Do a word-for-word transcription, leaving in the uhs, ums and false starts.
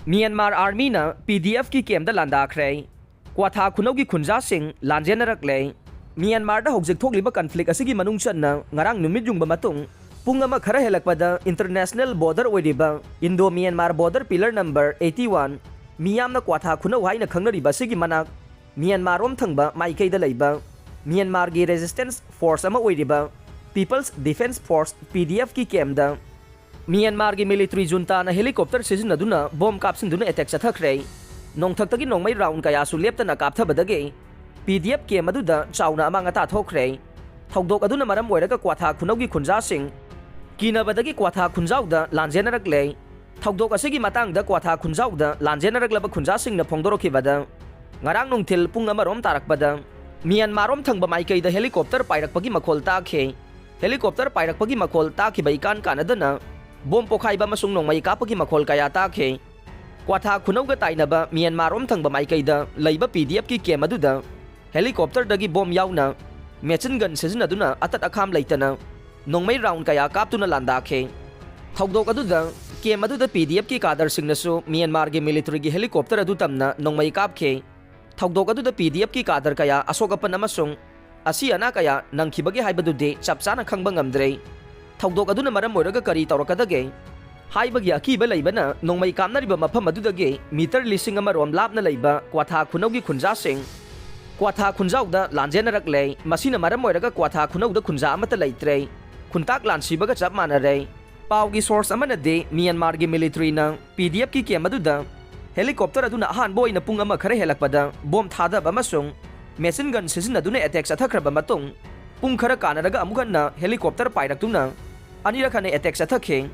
Myanmar ꯑꯥꯔꯃꯤꯅ ꯄꯤ ꯗꯤ ꯑꯦꯐꯀꯤ ꯀꯦꯝꯗ ꯂꯥꯟꯗꯥꯈ꯭ꯔꯦ꯫ ꯀ꯭ꯋꯥꯊꯥ ꯈꯨꯅꯧꯒꯤ ꯈꯨꯟꯖꯥꯁꯤꯡ ꯂꯥꯟꯖꯦꯟꯅꯔꯛꯂꯦ꯫ ꯃ꯭ꯌꯥꯟꯃꯥꯔꯗ ꯍꯧꯖꯤꯛ ꯊꯣꯛꯂꯤꯕ conflict ꯑꯁꯤꯒꯤ ꯃꯅꯨꯡ ꯆꯟꯅ ꯉꯔꯥꯡ ꯅꯨꯃꯤꯠ ꯌꯨꯡꯕ ꯃꯇꯨꯡ ꯄꯨꯡ ꯑꯃ ꯈꯔ ꯍꯦꯜꯂꯛꯄꯗ ꯏꯟꯇꯔꯅꯦꯁꯅꯦꯜ ꯕꯣꯔꯗꯔ ꯑꯣꯏꯔꯤꯕ Indo Myanmar border pillar number eighty one, ꯃꯤꯌꯥꯝꯅ ꯀ꯭ꯋꯥꯊꯥ ꯈꯨꯅꯧ ꯍꯥꯏꯅ ꯈꯪꯅꯔꯤꯕ ꯑꯁꯤꯒꯤ ꯃꯅꯥꯛ ꯃ꯭ꯌꯥꯟꯃꯥꯔꯔꯣꯝ ꯊꯪꯕ ꯃꯥꯏꯀꯩꯗ ꯂꯩꯕ ꯃ꯭ꯌꯥꯟꯃꯥꯔꯒꯤ ꯔꯦꯖꯤꯁꯇꯦꯟꯁ ꯐꯣꯔꯁ ꯑꯃ ꯑꯣꯏꯔꯤꯕ ꯄꯤꯄꯜꯁ ꯗꯤꯐꯦꯟꯁ ꯐꯣꯔꯁ, ꯄꯤ ꯗꯤ ꯑꯦꯐꯀꯤ ꯀꯦꯝꯗ ꯃ꯭ꯌꯥꯟꯃꯥꯔꯒꯤ ꯃꯤꯂꯤꯇꯔꯤ ꯖꯨꯟꯇꯥꯅ ꯍꯦꯂꯤꯀꯣꯞꯇꯔ ꯁꯤꯖꯤꯟꯅꯗꯨꯅ ꯕꯣꯝ ꯀꯥꯞꯁꯤꯟꯗꯨꯅ ꯑꯦꯇꯦꯛ ꯆꯠꯊꯈ꯭ꯔꯦ꯫ ꯅꯣꯡꯊꯛꯇꯒꯤ ꯅꯣꯡꯃꯩ ꯔꯥꯎꯟ ꯀꯌꯥꯁꯨ ꯂꯦꯞꯇꯅ ꯀꯥꯞꯊꯕꯗꯒꯤ ꯄꯤ ꯗꯤ ꯑꯦꯐ ꯀꯦꯝ ꯑꯗꯨꯗ ꯆꯥꯎꯅ ꯑꯃꯥꯡ ꯑꯇꯥ ꯊꯣꯛꯈ꯭ꯔꯦ꯫ ꯊꯧꯗꯣꯛ ꯑꯗꯨꯅ ꯃꯔꯝ ꯑꯣꯏꯔꯒ ꯀ꯭ꯋꯥꯊꯥ ꯈꯨꯅꯧꯒꯤ ꯈꯨꯟꯖꯥꯁꯤꯡ ꯀꯤꯅꯕꯗꯒꯤ ꯀ꯭ꯋꯥꯊꯥ ꯈꯨꯟꯖꯥꯎꯗ ꯂꯥꯟꯖꯦꯟꯅꯔꯛꯂꯦ꯫ ꯊꯧꯗꯣꯛ ꯑꯁꯤꯒꯤ ꯃꯇꯥꯡꯗ ꯀ꯭ꯋꯥꯊꯥ ꯈꯨꯟꯖꯥꯎꯗ ꯂꯥꯟꯖꯦꯟꯅꯔꯛꯂꯕ ꯈꯨꯟꯖꯥꯁꯤꯡꯅ ꯐꯣꯡꯗꯣꯔꯛꯈꯤꯕꯗ, ꯉꯔꯥꯡ ꯅꯨꯡꯊꯤꯜ ꯄꯨꯡ ꯑꯃꯔꯣꯝ ꯇꯥꯔꯛꯄꯗ ꯃ꯭ꯌꯥꯟꯃꯥꯔꯔꯣꯝ ꯊꯪꯕ ꯃꯥꯏꯀꯩꯗ ꯍꯦꯂꯤꯀꯣꯞꯇꯔ ꯄꯥꯏꯔꯛꯄꯒꯤ ꯃꯈꯣꯜ ꯇꯥꯈꯤ꯫ ꯍꯦꯂꯤꯀꯣꯞꯇꯔ ꯄꯥꯏꯔꯛꯄꯒꯤ ꯃꯈꯣꯜ ꯇꯥꯈꯤꯕ ꯏꯀꯥꯟ ꯀꯥꯟꯅꯗꯅ ꯕꯣꯝ ꯄꯣꯈꯥꯏꯕ ꯑꯃꯁꯨꯡ ꯅꯣꯡꯃꯩ ꯀꯥꯞꯄꯒꯤ ꯃꯈꯣꯜ ꯀꯌꯥ ꯇꯥꯈꯤ꯫ ꯀ꯭ꯋꯥꯊꯥ ꯈꯨꯅꯧꯒ ꯇꯥꯏꯅꯕ ꯃ꯭ꯌꯥꯟꯃꯥꯔꯔꯣꯝ ꯊꯪꯕ ꯃꯥꯏꯀꯩꯗ ꯂꯩꯕ ꯄꯤ ꯗꯤ ꯑꯦꯐꯀꯤ ꯀꯦꯝ ꯑꯗꯨꯗ ꯍꯦꯂꯤꯀꯣꯞꯇꯔꯗꯒꯤ ꯕꯣꯝ ꯌꯥꯎꯅ ꯃꯦꯆꯤꯟ ꯒꯟ ꯁꯤꯖꯤꯟꯅꯗꯨꯅ ꯑꯇꯠ ꯑꯈꯥꯝ ꯂꯩꯇꯅ ꯅꯣꯡꯃꯩ ꯔꯥꯎꯟ ꯀꯌꯥ ꯀꯥꯞꯇꯨꯅ ꯂꯥꯟꯗꯥꯈꯤ꯫ ꯊꯧꯗꯣꯛ ꯑꯗꯨꯗ ꯀꯦꯝ ꯑꯗꯨꯗ ꯄꯤ ꯗꯤ ꯑꯦꯐꯀꯤ ꯀꯥꯗꯔꯁꯤꯡꯅꯁꯨ ꯃ꯭ꯌꯥꯟꯃꯥꯔꯒꯤ ꯃꯤꯂꯤꯇꯔꯤꯒꯤ ꯍꯦꯂꯤꯀꯣꯞꯇꯔ ꯑꯗꯨ ꯇꯝꯅ ꯅꯣꯡꯃꯩ ꯀꯥꯞꯈꯤ꯫ ꯊꯧꯗꯣꯛ ꯑꯗꯨꯗ ꯄꯤ ꯗꯤ ꯑꯦꯐꯀꯤ ꯀꯥꯗꯔ ꯀꯌꯥ ꯑꯁꯣꯛ ꯑꯄꯟ ꯑꯃꯁꯨꯡ ꯑꯁꯤ ꯑꯅꯥ ꯀꯌꯥ ꯅꯪꯈꯤꯕꯒꯦ ꯍꯥꯏꯕꯗꯨꯗꯤ ꯆꯞ ꯆꯥꯅ ꯈꯪꯕ ꯉꯝꯗ꯭ꯔꯦ꯫ ꯊꯧꯗꯣꯛ ꯑꯗꯨꯅ ꯃꯔꯝ ꯑꯣꯏꯔꯒ ꯀꯔꯤ ꯇꯧꯔꯛꯀꯗꯒꯦ ꯍꯥꯏꯕꯒꯤ ꯑꯀꯤꯕ ꯂꯩꯕꯅ ꯅꯣꯡꯃꯩ ꯀꯥꯞꯅꯔꯤꯕ ꯃꯐꯝ ꯑꯗꯨꯗꯒꯤ ꯃꯤꯇꯔ ꯂꯤꯁꯤꯡ ꯑꯃ ꯔꯣꯝ ꯂꯥꯞꯅ ꯂꯩꯕ ꯀ꯭ꯋꯥꯊꯥ ꯈꯨꯅꯧꯒꯤ ꯈꯨꯟꯖꯥꯁꯤꯡ ꯀ꯭ꯋꯥꯊꯥ ꯈꯨꯟꯖꯥꯎꯗ ꯂꯥꯟꯖꯦꯟꯅꯔꯛꯂꯦ꯫ ꯃꯁꯤꯅ ꯃꯔꯝ ꯑꯣꯏꯔꯒ ꯀ꯭ꯋꯥꯊꯥ ꯈꯨꯅꯧꯗ ꯈꯨꯟꯖꯥ ꯑꯃꯠꯇ ꯂꯩꯇ꯭ꯔꯦ꯫ ꯈꯨꯟꯇꯥꯛ ꯂꯥꯟꯁꯤꯕꯒ ꯆꯞ ꯃꯥꯟꯅꯔꯦ꯫ ꯄꯥꯎꯒꯤ ꯁꯣꯔꯁ ꯑꯃꯅꯗꯤ ꯃ꯭ꯌꯥꯟꯃꯥꯔꯒꯤ ꯃꯤꯂꯤꯇꯔꯤꯅ ꯄꯤ ꯗꯤ ꯑꯦꯐꯀꯤ ꯀꯦꯝ ꯑꯗꯨꯗ ꯍꯦꯂꯤꯀꯣꯞꯇꯔ ꯑꯗꯨꯅ ꯑꯍꯥꯟꯕ ꯑꯣꯏꯅ ꯄꯨꯡ ꯑꯃ ꯈꯔ ꯍꯦꯜꯂꯛꯄꯗ ꯕꯣꯝ ꯊꯥꯗꯕ ꯑꯃꯁꯨꯡ ꯃꯦꯆꯤꯟ ꯒꯟ ꯁꯤꯖꯤꯟꯅꯗꯨꯅ ꯑꯦꯇꯦꯛ ꯆꯠꯊꯈ꯭ꯔꯕ ꯃꯇꯨꯡ, ꯄꯨꯡ ꯈꯔ ꯀꯥꯟꯅꯔꯒ ꯑꯃꯨꯛ ꯍꯟꯅ ꯍꯦꯂꯤꯀꯣꯞꯇꯔ ꯄꯥꯏꯔꯛꯇꯨꯅ ꯑꯅꯤꯔꯛ ꯍꯟꯅ ꯑꯦꯇꯦꯛ ꯆꯠꯊꯈꯤ꯫